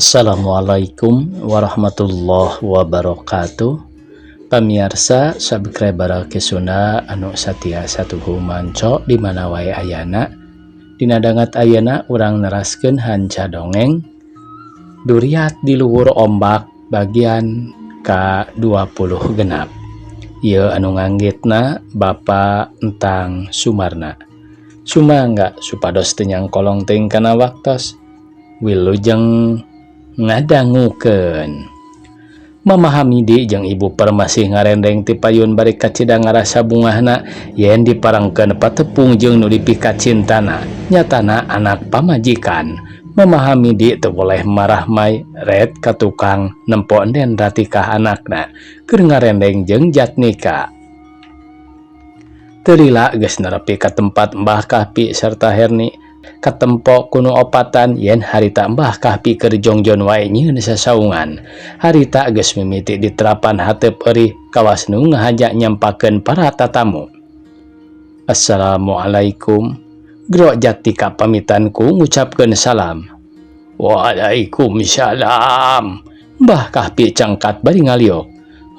Assalamualaikum warahmatullahi wabarakatuh. Pamiarsa subscriber Kisuna anu satia satuhu manco di mana wae ayana. Dina danget ayeuna urang neraskeun hanca dongeng Duriat di Luhur Ombak bagian ka-26. Ieu anu nganggitna Bapak Entang Sumarna. Sumangga supados teu nyangkolong teuing kana waktos. Wilujeng ngadangukeun. Mama Hamidi jeung Ibu Permasih ngarendeng ti payun bari kacida ngarasa bungahna yen diparengkeun patepung jeung nu dipikacintana nyatana anak pamajikan. Mama Hamidi teu boleh marah mai red ka tukang nempo enden ratikah anakna keur ngarendeng jeung Jatnika. Teu lila geus nerepi ka tempat Mbah Kahpi serta Herni. Katempo kuno opatan yen harita Mbah Kahpi keur jongjon wae nyieun sasaungan. Harita geus mimiti diterapan hateup eurih kawas nu ngahaja nyampakeun para tatamu. Assalamualaikum. Gro Jatnika pamitan ku ngucapkeun salam. Waalaikumsalam. Mbah Kahpi cangkat bari ngaliok.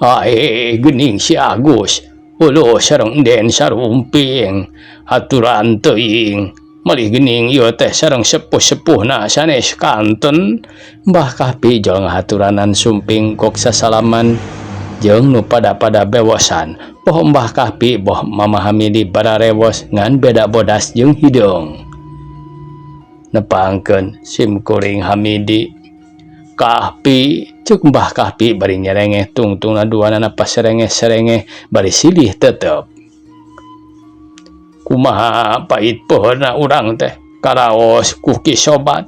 Ae geuning si Agus. Uluh sareng Enden sarumping. Haturan teuing. Malih geuning ieu teh sareng sepuh-sepuhna sanes kanten. Mbah Kahpi jol ngahaturanan sumping gok sasalaman jeung nu pada-pada bewosan. Boh Mbah Kahpi boh Mama Hamidi bararewos ngan beda bodas jeung hideung. Nepangkeun sim kuring Hamidi. Kahpi ceuk Mbah Kahpi bari nyerengeh tungtungna duanana paserengeh-serengeh bari silih tetep. Kumaha pait poeuna urang teh karaos ku Ki Sobat.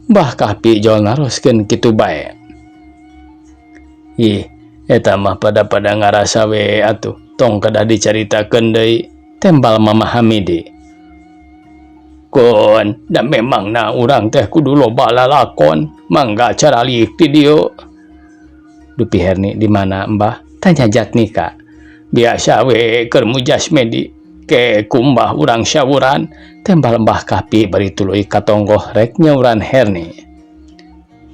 Mbah Kahpi jol naroskeun kitu bae. Ih, eta mah pada-pada ngarasa we atuh tong kedah dicaritakeun deui, tembal Mama Hamidi. Kun, da memangna urang teh kudu loba lalakon, mangga caralik ti dieu. Dupi Herni di mana Mbah? Tanya Jatnika. Biasa we keur mujas medi. Ke kumbah urang syawuran, tembal Mbah Kahpi bari tuluy katonggoh rek nyauran Herni.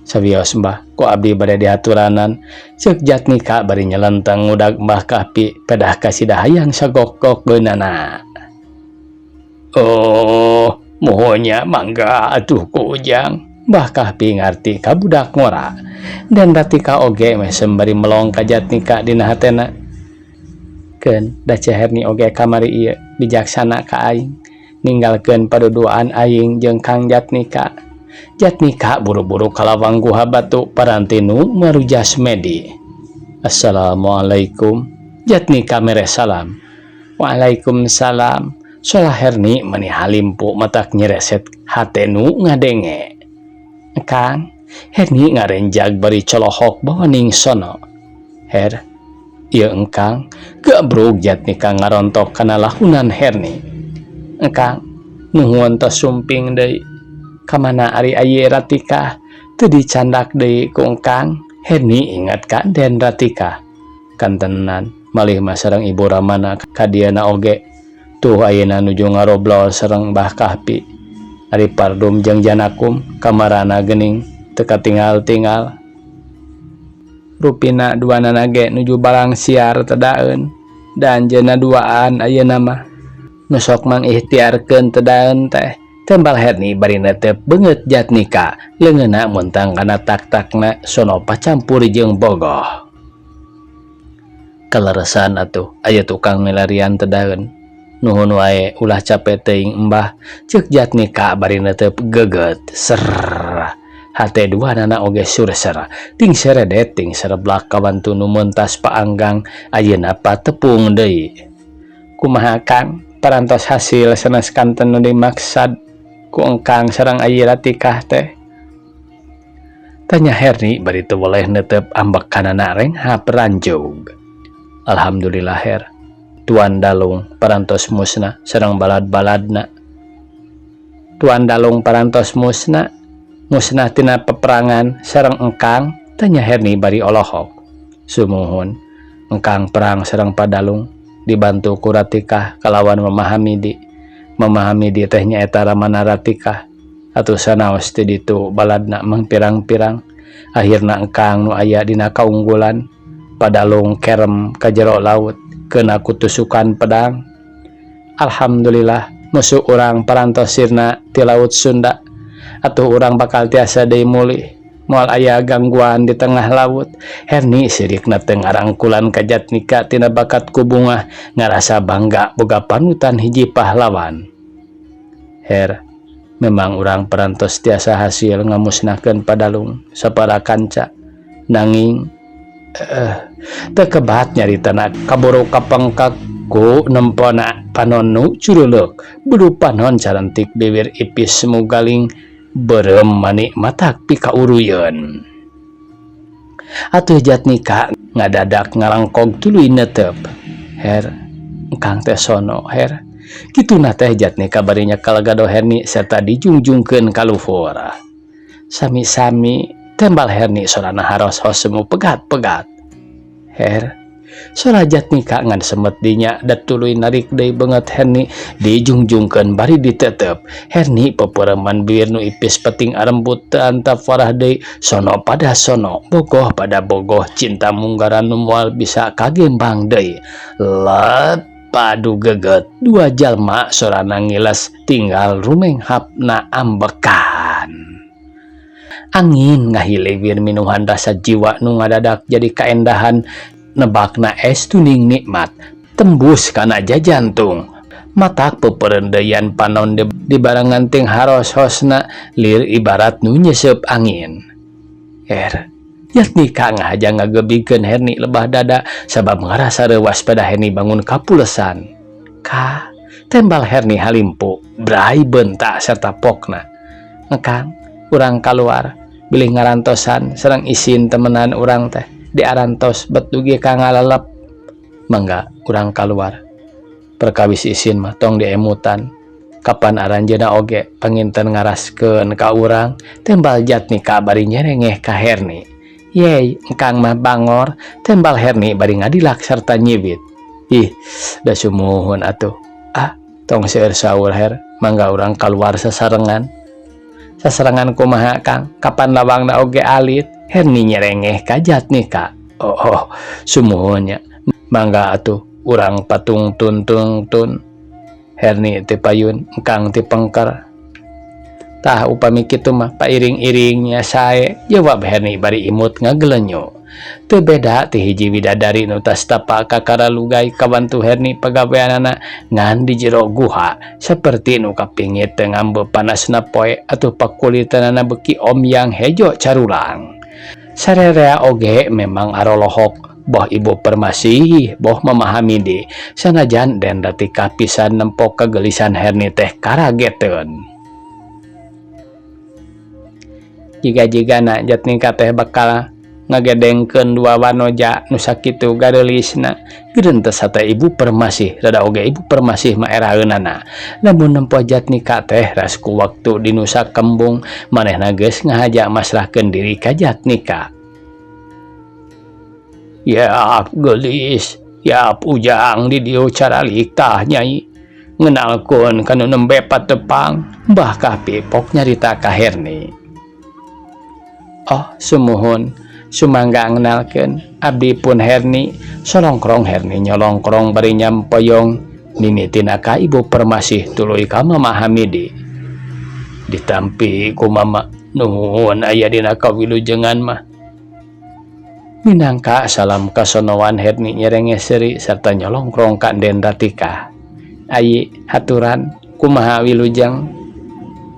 Sawios Mbah, ku abdi bade dihaturanan, ceuk Jatnika bari nyelenteng ngudag Mbah Kahpi pedah kasida hayang sagok-gok geunana. Oh, muhunnya mangga atuh ku Ujang. Mbah Kahpi ngarti ka budak ngora. Dan Ratika oge mesem bari melong ka Jatnika dina hatena. Keun da Ce Herni oge kamari ieu bijaksana ka aing ninggalkeun paduduaan aing jeung Kang Jatnika. Jatnika buru-buru kalawang guha batu paranti nu marujas medi. Assalamualaikum. Jatnika mere salam. Waalaikumsalam. Solah Herni meni halimpu matak nyereset hate nu ngadenge. Kang, Herni ngarenjag bari colohok bawaning sono. Her, ieu engkang, gebrug Jatnika ngarontok kana lahunan Herni. Engkang, nuhun tos sumping deui. Kamana ari aye Ratika? Teu dicandak deui ku engkang. Herni ingat ka Den Ratika. Kantenan malih mah sareng Ibu Ramana kadieuna oge. Tuh ayeuna nuju ngaroblol sareng Mbah Kahpi. Ari Pardum jeung Janakum kamarana geuning teu katingal-tingal. Rupina duanana ge nuju balang siar tedaeun. Da anjeunna duaan ayeuna mah. Nu sok mangikhtiarkeun tedaeun teh. Tembal Herni bari netep beungeut Jatnika leungeunna muntang kana tak-takna sono pacampur jeung bogoh. Kaleresan atuh aya tukang milarian tedaeun. Nuhun wae ulah cape teuing Mbah, ceuk Jatnika bari netep geget serr. Hate duanana oge surser ting seredet ting sereblak kawantu nu mentas paanggang ayeuna patepung deui. Kumaha Kang parantos hasil sanes kanten nu dimaksad ku engkang sareng ayi Ratikah teh? Tanya Herni bari teu weleh netep ambekanana renghap ranjug. Alhamdulillah Her. Tuan Dalung parantos musna sareng balad-baladna. Tuan Dalung parantos musna, musnah tina peperangan sareng engkang? Tanya Herni bari olohok. Sumuhun, engkang perang sareng Padalung dibantu ku Ratikah kalawan Mama Hamidi. Mama Hamidi teh nyaeta ramana Ratikah. Atuh sanaos ti ditu baladna mangpirang-pirang. Akhirna engkang nu aya dina kaunggulan Padalung kerem ka jero laut kena ku tusukan pedang. Alhamdulillah musuh urang parantos sirna ti laut Sunda. Atuh urang bakal tiasa deui mulih. Moal aya gangguan di tengah laut. Herni sirikna teu ngarangkulan ka Jatnika tina bakat ku bungah ngarasa bangga boga panutan hiji pahlawan. Her, memang urang parantos tiasa hasil ngamusnahkeun Padalung sapara kanca. Nanging, eh, teu kebat nyaritana kaburu kapengkak ku nempona panon nu curuleuk. Bulu panon carentik bibir ipis mugaling beureum manik matak pikauruyeun. Atuh Jatnika ngadadak ngarangkog tuluy neuteup. Her, engkang teh sono, Her. Kituna teh Jatnika bari nyekel gado Herni serta dijungjungkeun ka luhur. Sami-sami, tembal Herni sorana haros-hos semu pegat-pegat. Her, sora Jatnika ngan semet dinya da tuluy narik deui beungeut Herni dijungjungkeun bari diteuteup. Herni pepeureuman bibir nu ipis peting arembut teu antap warah deui sono pada sono, bogoh pada bogoh cinta munggaran nu moal bisa kagembang deui. Let padu geget dua jalma sorana ngiles tinggal rumenghapna ambekan. Angin ngahiliwir minuhan rasa jiwa nu ngadadak jadi kaendahan nebakna es tuning nikmat tembus kana jajantung. Matak peperendeuyan panon dibarengan ting haros-hosna lir ibarat nu nyeseup angin. Er, Jatnika ngahaja ngagebigkeun Herni lebah dada sabab ngarasa reuwas pada Herni bangun kapulesan. Ka, tembal Herni halimpu, brai bentak serta pokna. Engkang, urang kaluar, bilih ngarantosan sareng isin temenan urang teh diarantos bet dugi ka ngalalep. Mangga urang kaluar. Perkawis isin mah tong diemutan. Kapan aranjeunna oge panginten ngaraskeun ka urang, tembal Jatnika bari nyerengeh ka Herni. Yey, engkang mah bangor, tembal Herni bari ngadilak serta nyiwit. Ih, da sumuhun atuh. Ah, tong seueur saur Her, mangga urang kaluar sasarengan. Sasarengan kumaha Kang, kapan lawangna oge alit? Herni nyerengeh ka Jatnika. Oh, oh, sumuhun nya. Mangga atuh urang patung tun tun. Herni ti payun, engkang ti pengker. Tah upami kitu mah pairing-iringnya sae, jawab Herni bari imut ngagelenyo. Teu beda ti hiji widadari nu tas tapa ka karalugay kabantu Herni pagaweanana ngan di jero guha saperti nu kapingit teu ngambe panasna poe atuh pakulitanana beuki omyang hejo carulang. Sarerea oge memang arolohok boh Ibu Permasi boh memahami di sanajan den Ratika pisan nempok kegelisan Herni teh karageteun. Jiga-jigana Jatnika teh bakal ngagedengkeun dua wanoja nu sakitu gareulisna. Geurentes hate Ibu Permasih rada oge Ibu Permasih mah eraeunana. Lamun nempo Jatnika teh ras ku waktu di Nusa Kembung manehna geus ngahaja masrahkeun diri ka Jatnika. Yaap geulis, yaap ujang di dieu caralik tah nyai. Ngenalkeun ka nu nembe patepang, Mbah Kahfi pok nyarita ka Herni. Oh, sumuhun, sumangga ngenalkeun abdi pun Herni. Solongkrong Herni nyolongkrong bari nyampoyong mimitina ka Ibu Permasih tuluy ka Mama Hamidi. Ditampi ku Mama, nuhun aya dina kawilujengan mah. Minangka salam kasonoan Herni nyerenge seuri sarta nyolongkrong ka Den Ratika. Ayi haturan kumaha wilujeng?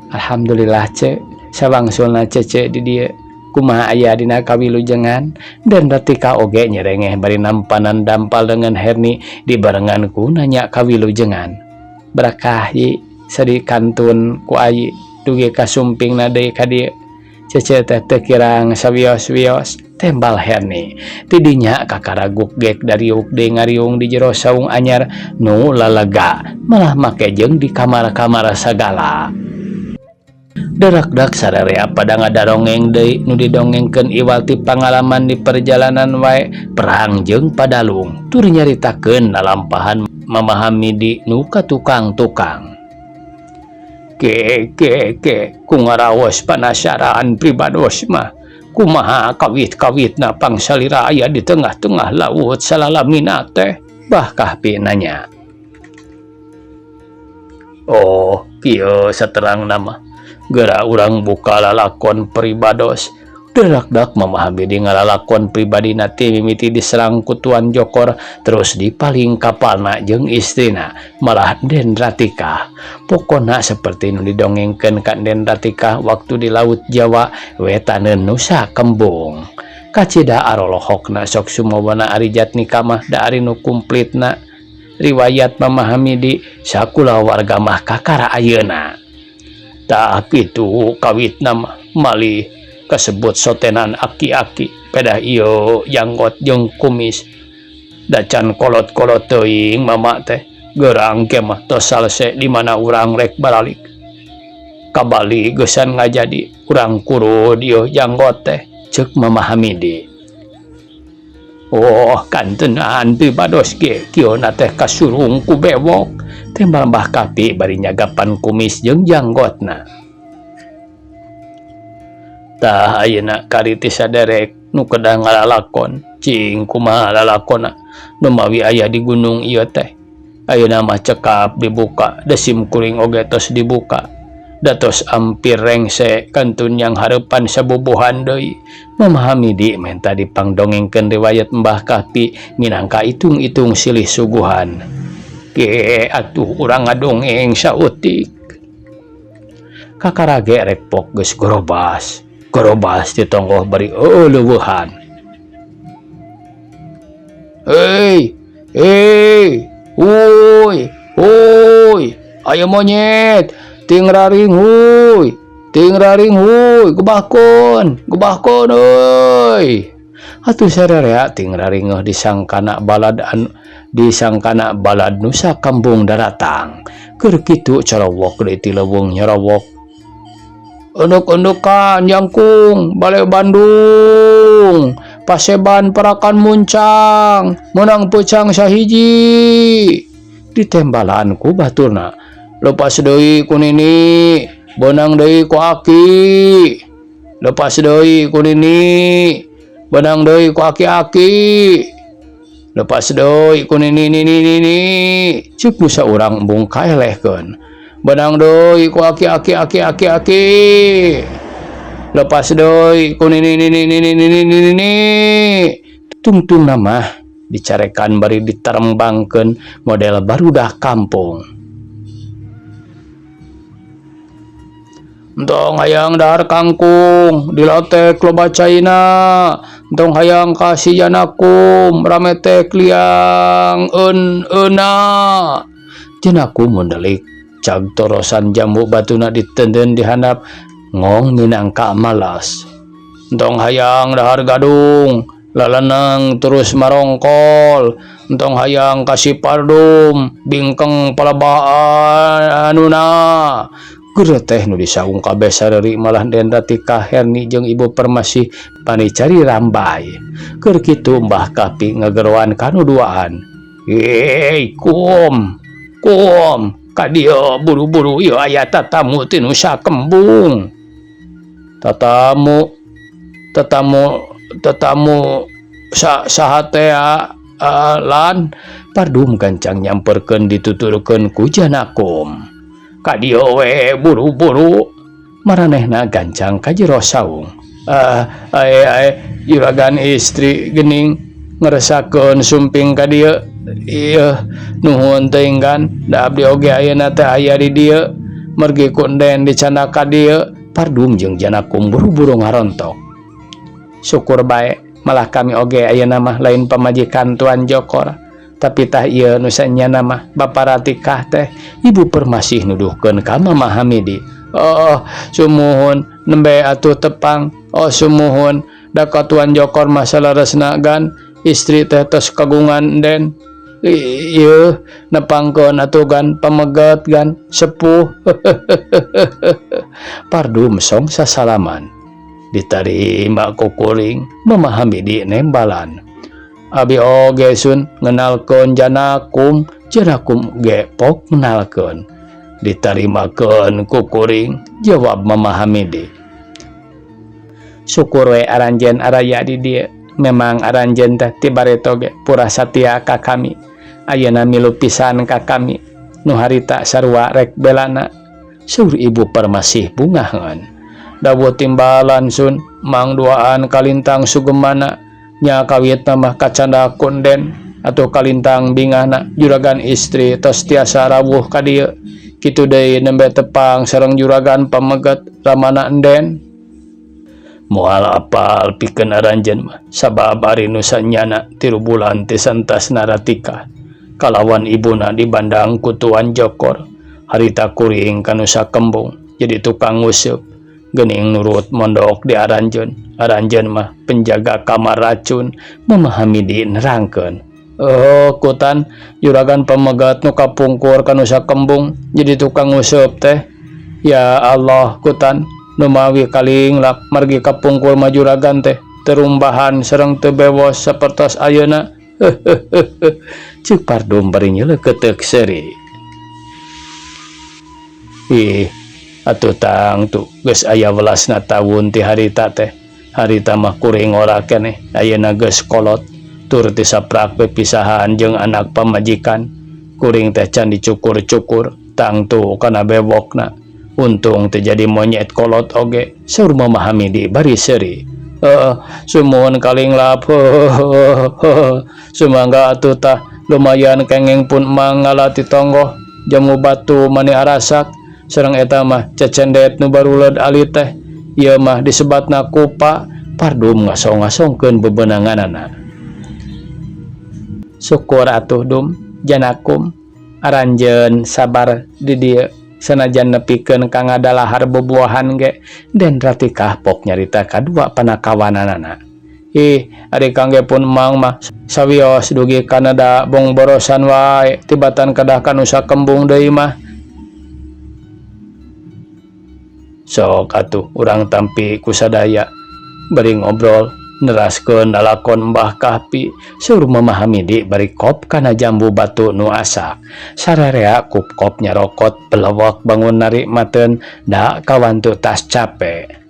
Alhamdulillah ce, sawangsulna cece di dieu. Kumaha aya dina kawilujengan? Den Ratika oge nyerengeh bari nampanan dampal dengan Herni dibarengan ku nanya kawilujengan. Berakah yi sadi kantun ku ayi dugi kasumpingna deui ka dieu. Cece teh teu kirang sawios-wios, tembal Herni. Tidinya kakaraguk gek dariuk deui ngariung di jero saung anyar nu lalega malah make jeung di kamar-kamar sagala. Darakdak sararea pada ngadarongeng deui nu didongengkeun iwal ti pangalaman di perjalanan wae perang jeung Padalung tur nyaritakeun lalampahan memahami di nu ka tukang-tukang. Ke ke ke ku ngaraos panasaran pribados mah Kumaha kawit-kawitna pangsalira aya di tengah-tengah laut salalamina teh? Bah Kahpi nanya. Oh, kieu saterangna mah. Geura urang buka lalakon pribados. Derakdak Mama Hamidi ngalalakon pribadina ti mimiti diserang ku Tuan Jokor terus dipaling kapalna jeung istrina malah Den Ratika. Pokona seperti nu didongengkeun ka Den Ratika waktu di Laut Jawa wetaneun Nusa Kembung. Kacida arolohokna sok sumawana ari Jatnika mah da ari nu kumplitna riwayat Mama Hamidi sakulawarga mah kakara ayeuna. Tah kitu kawitna mah malih kasebut sotenan aki-aki pedah ieu janggot jeung kumis dacan kolot-kolot teuing mama teh geurang ke mah tos salese di mana urang rek baralik ka Bali geusan ngajadi urang kurud ieu janggot teh ceuk Mama Hamidi. Oh kantenan pibados ge kieuna teh kasurung ku bewok tembal Mbah Kapi bari nyagapan kumis jeung janggotna. Tah ayeuna kariti saderek nu kedah ngalalakon cing kumaha lalakonna nu mawi aya di gunung ieu teh. Ayeuna mah cekap dibuka desim kuring oge tos dibuka. Datos ampir rengse kantun yang hareupan sabubuhan deui. Mama Hamidi menta dipangdongengkeun riwayat Mbah Kahpi minangka itung-itung silih suguhan. Ge atuh urang ngadongeng sautik. Kakarage rek pok geus gorobas. Gorobas ditonggoh bari leuweuhan. Hei, hei, huy, huy, aya monyet, ting raring huy, ting raring huy, gebahkeun, gebahkeun euy. Atuh sararea ting raringeuh disangkana balad anu disangkana balad Nusa Kambung daratang. Keur kitu carowok deui ti leuweung nyorowok. Endek-endekan jangkung bale Bandung paseban parakan muncang menang peucang sahiji ditembalan ku baturna lepas deui ku nini beunang deui ku aki lepas deui ku nini beunang deui ku aki-aki lepas deui ku nini nini nini ceuk nu saurang embung kaelehkeun benang deui ku aki aki aki aki aki lepas deui ku nini nini nini nini nini tungtung mah dicarekan bari diterembangkeun model barudak kampung. Entong hayang dahar kangkung dilotek loba caina entong hayang kasih janakum rame tek liang eun euna janakum mundelik cag torosan jambu batuna ditenden dihandap ngong minangka malas. Entong hayang dahar gadung laleneng terus marongkol entong hayang kasih pardum bingkeng palebaan anuna gereteh nu disaung kabeh sareuri malah Den Ratika Herni jeung Ibu Permasi panicari rambai. Keur kitu Mbah Kapi ngageroan kanu duaan. Hei kum kum ka dieu buru-buru ieu aya tatamu ti Nusa Kembung. Tatamu tatamu tatamu saha teh lan pardum gancang nyamperkeun dituturkeun ku janakum. Ka dieu we buru-buru maranehna gancang ka jero saung. Ae juragan istri geuning ngeresakeun sumping ka dieu. Ieu nuhun teuing kan da abdi oge ayeuna teh aya di dieu mergi ku enden dicandak ka dieu pardum jeung janakum buru-buru ngarontok. Syukur bae malah kami oge ayeuna mah lain pamajikan Tuan Jokor tapi tah ieu nu sanyana mah Bapa Ratikah teh Ibu Permasih nuduhkeun ka Mama Hamidi. Oh sumuhun nembe atuh tepang oh sumuhun da ka Tuan Jokor mah salaresna gan istri teh tos kagungan enden. Ieu nepangkeun atuh gan pameget gan sepuh. Pardum song sasalaman ditarima ku kuring Mama Hamidi nembalan. Abi oge sun ngenalkeun janakum janakum ge pok ngenalkeun ditarimakeun ku kuring jawab Mama Hamidi. Syukur we aranjeun araya di dieu. Memang aranjeun teh ti bareto ge pura satia ka kami. Ayeuna milu pisan ka kami. Nu harita sarua rek belana. Saur Ibu Parmasih bungaheun. Dawuh timbalan sun, mang duaan kalintang sugemana. Nya kawitna mah kacanda ku Enden. Atuh kalintang bingahna juragan istri tos tiasa rawuh ka dieu. Kitu deui nembe tepang sareng juragan pameget ramana Enden. Moal apal pikeun aranjeun mah sabab ari nu sanyana 3 bulan teh santasna Ratika kalawan ibuna dibandang ku Tuan Jokor. Harita kuring ka Nusa Kembung jadi tukang nguseup geuning nurut mondok di aranjeun. Aranjeun mah penjaga kamar racun memahami di nerangkeun. Oh kutan juragan pamegat nu kapungkur ka Nusa Kembung jadi tukang nguseup teh. Ya Allah kutan numawi kalinglak margi kapungkur mah juragan teh terumbahan sareng teu bewos sapertos ayeuna. Ceuk Pardum bari nyeleukeuteup seuri. Ih, atuh tangtu geus aya welasna taun ti harita teh. Harita mah kuring ora keneh, ayeuna geus kolot tur teu saprak pepisahan jeung anak pamajikan. Kuring teh can dicukur-cukur, tangtu kana bewokna. Untung teu jadi monyet kolot oge, saur Mama Hamidi bari seuri. Heeh, sumuhun kalinglap. Sumangga atuh tah lumayan kengeng pun emang ngala ti tonggoh. Jamu batu mani arasak sareng eta mah cecendet nu baruleud alit teh. Ieu mah disebatna kupa. Pardum ngasong-ngasongkeun bebenanganana. Syukur atuh dum janakum aranjeun sabar di dieu sanajan nepikeun ka ngadalahar bubuahan ge. Den Ratikah pok nyarita kadua panakawananana. Ih, ari kangge pun emang mah sawios dugi kanada bongborosan wae tibatan kedah ka Nusa Kembung deui mah. Sok atuh urang tampi kusadaya bari ngobrol neraskeun lalakon Mbah Kahpi. Saur Mama Hamidi bari kop kana jambu batu nu asak. Sararea kup-kop nyarokot pelewek bangun narikmateun da kawantu tas cape.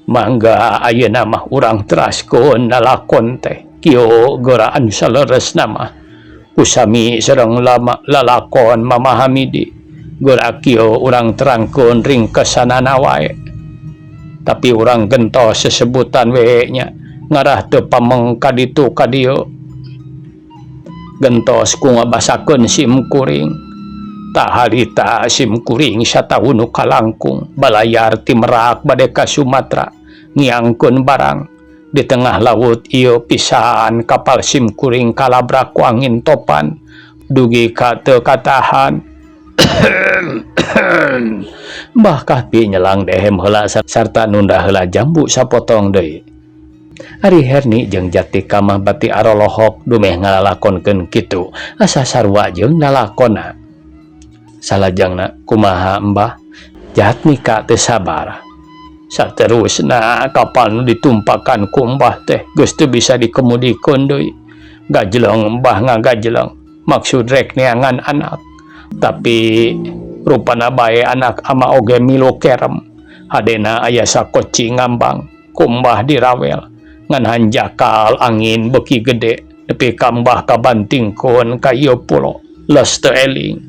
Mangga ayeuna mah urang teraskeun lalakon teh kieu geura anu saleresna mah. Kusami sareng lama lalakon Mama Hamidi. Geura kieu urang terangkeun ringkesanana wae. Tapi urang gentos sesebutan we nya ngarah teu pameng ka ditu ka dieu. Gentos ku ngabasakeun sim kuring. Tah harita sim kuring sataun nu kalangkung balayar ti Merak bade ka Sumatera ngiangkeun barang. Di tengah laut ieu pisan kapal sim kuring kalabrak ku angin topan dugi ka teu katahan. Mbah Kahpi nyelang dehem heula sarta nunda heula jambu sapotong deui. Ari Herni jeung Jatika mah bati arolohok dumeh ngalalakonkeun kitu asa sarua jeung lalakonna. Salajengna kumaha Mbah? Jatmika teu sabar. Saterusna kapal nu ditumpakan ku Mbah teh geus teu bisa dikemudikeun deui. Gajleng Mbah ngagajleng maksud rek neangan anak. Tapi rupana bae anak ama oge milu kerem. Hadena aya sakoci ngambang ku Mbah dirawel. Ngan hanjakal angin beuki gede nepi ka Mbah kabantingkeun ka ieu pulo. Les teu eling.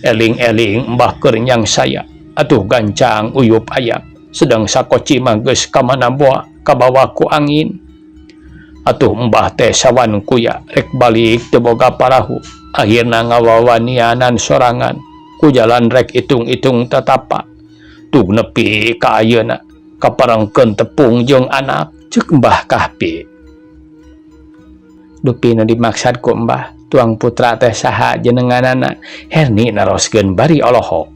Eling-eling Mbah keur nyangsaya atuh gancang uyup ayap. Sedang sakoci mah geus ka mana boa kabawa ku angin. Atuh Mbah teh sawan kuya rek balik teu boga parahu. Akhirna ngawawanianan sorangan ku jalan rek itung-itung tatapa. Tug nepi ka ayeuna kaparengkeun tepung jeung anak ceuk Mbah Kahpi. Dupi nu dimaksad ku Mbah tuang putra teh saha jenenganana? Herni naroskeun bari olohok.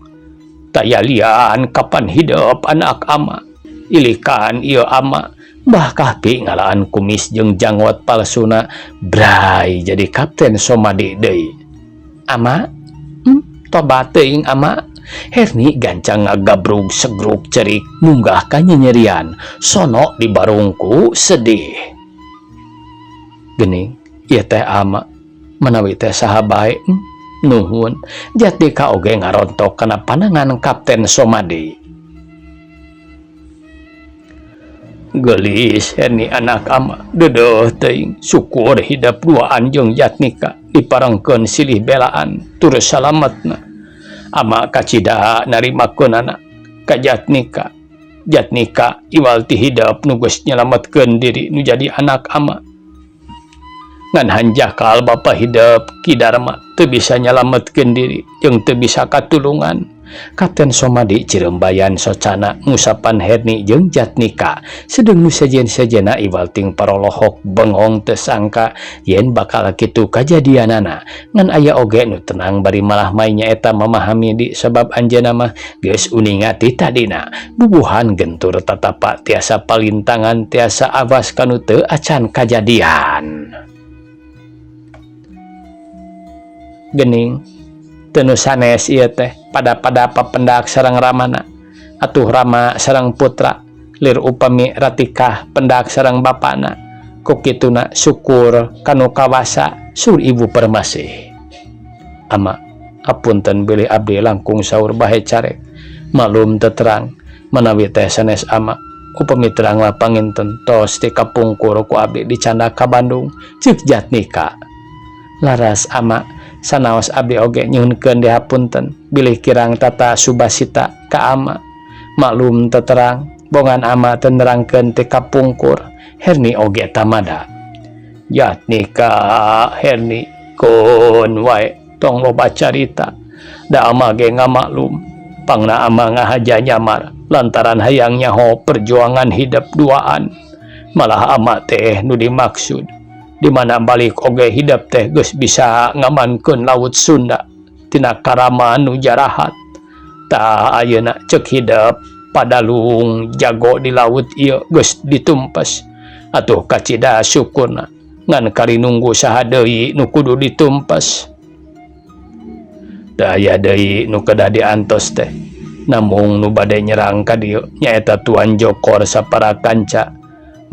Tayalian kapan hidup anak ama? Ilikan ieu ama. Mbah Kahpi ngalaan kumis jeung janggot palsuna bray jadi Kapten Somadi deui. Ama? Tobat teuing ama. Herni gancang ngagabrug segruk cerik munggah ka nyenyerian sono di barungku sedih. Geuning ieu teh ama manawi teh saha bae? Nuhun. Jatnika oge ngarontok kana panangan Kapten Somadi. Geulis Herni anak ama deudeuh teuing syukur hidep duaan jeung Jatnika diparengkeun silih belaan tur salametna. Ama kacida narimakeunana ka Jatnika. Jatnika iwal ti hidep nu geus nyalametkeun diri nu jadi anak ama. Ngan hanjakal bapa hidep Ki Darma teu bisa nyalametkeun diri jeung teu bisa katulungan. Kapten Somadi cirembayan socana ngusapan Herni jeung Jatnika sedeng nu sejen-sejena iwal ting parolohok bengong teu sangka yen bakal kitu kajadianana ngan aya oge nu tenang bari malah mai nyaeta memahami di sebab anjeunna mah geus uninga ti tadina bubuhan gentur tatapa tiasa palintangan tiasa awas kanu teu acan kajadian. Gening teu nu sanes ieu teh pada-pada papendak sareng ramana atuh rama sareng putra lir upami ratikah pendak sareng bapana ku kituna syukur kanu kawasa sur ibu permasih. Ama apunten bilih abdi langkung saur bahe carek malum teu terang manawi teh sanes ama upami terang mah panginten tos ti kapungkur ku abdi dicandak ka Bandung ceuk Jatnika. Laras ama sanaos abdi oge nyuhunkeun dihapunten bilih kirang tata subasita ka ama maklum teu terang bongan ama teu nerangkeun ti kapungkur Herni oge tamada. Jatnika Herni kun wae tong loba carita da ama ge ngamaklum pangna ama ngahaja nyamar lantaran hayang nyaho perjuangan hidep duaan malah ama teh nu dimaksud di mana balik oge hidep teh geus bisa ngamankeun laut Sunda tina karaman nu jarahat tah ayeuna ceuk hidep padalung jago di laut ieu geus ditumpes atuh kacida syukurna ngan kari nunggu saha deui nu kudu ditumpes teu aya deui nu kedah diantos teh namung nu bade nyerang ka dieu nyaeta Tuan Jokor sapara kanca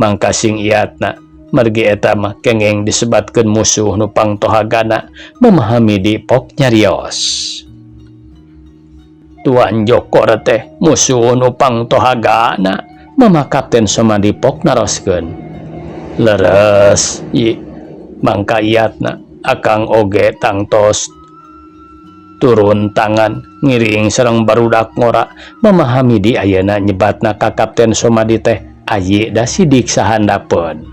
mangkasing iatna margi eta mah kengeng disebatkeun musuh nu pangtohagana memahami di pok nyarios. Tuan Jokor teh musuh nu pangtohagana Mama Kapten Somadi pok naroskeun. Leres yi mangka iatna akang oge tangtos turun tangan ngiring sareng barudak ngora memahami di ayeuna nyebatna ka Kapten Somadi teh ayi da sidik sahandapeun.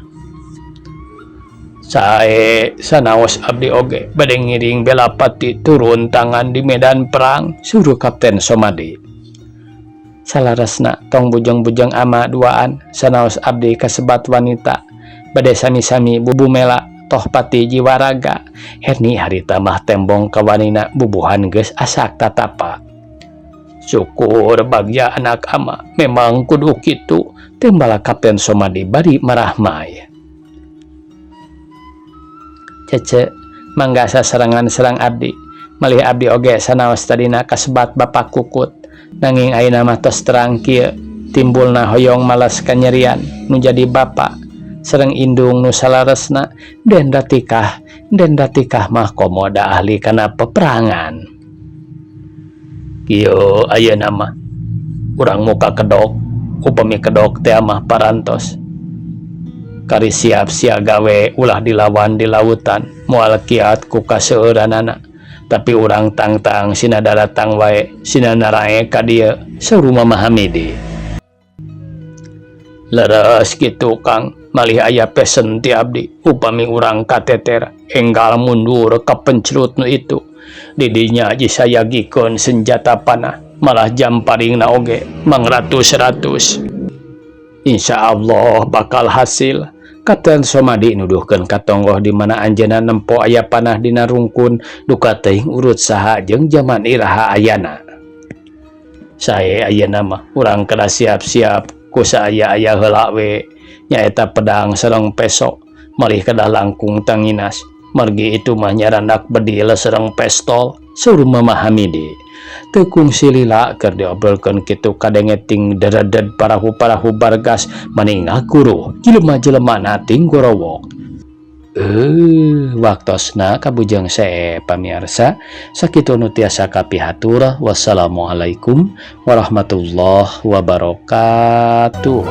Sae sanaos abdi oge bade ngiring Belapati turun tangan di medan perang suruh Kapten Somadi. Salarasna tong bujeng-bujeng ama duaan sanaos abdi kasebat wanita bade sami-sami bubumela toh pati jiwaraga. Herni harita mah tembong kawanina bubuhan geus asak tatapa. Syukur bagja anak ama memang kudu kitu tembala Kapten Somadi bari marahmai. Cece mangga sasarengan serang abdi malih abdi oge sanaos tadina kasebat bapak kukut nanging ayeuna mah tos terang kieu timbulna hoyong malas kanyerian nu jadi bapa sareng indung nu salaresna den ratikah mah komoda ahli kana peperangan. Kieu ayeuna mah urang muka kedok upami kedok teh mah parantos kari siap siaga we ulah dilawan di lautan moal kiat ku kaseueuranana tapi urang tangtang sina daratang wae sina narae ka dieu saur Mama Hamidi. Leres kitu Kang malih aya pesen ti abdi upami urang kateter enggal mundur ka pencrut nu itu didinya disayagikeun senjata panah malah jamparingna oge mangratus-ratus. Insya Allah bakal hasil. Kapten Somadi nuduhkeun ka tonggoh di mana anjeunna nempo aya panah dina rungkun duka teuing urut saha jeung jaman iraha ayana. Sae ayeuna mah urang kedah siap-siap ku saaya-aya heula we nyaeta pedang sareng peso malih kedah langkung tanginas margi itu mah nyarandak bedil sareng pestol saur Mama Hamidi. Teu kungsi lila keur diobrolkeun kitu kadenge ting dereded parahu-parahu bargas maning ngaguruh jelema-jelema ting gorowok. Waktosna kabujeng sae pamiarsa sakitu nu tiasa kapihatur. Wassalamualaikum warahmatullahi wabarakatuh.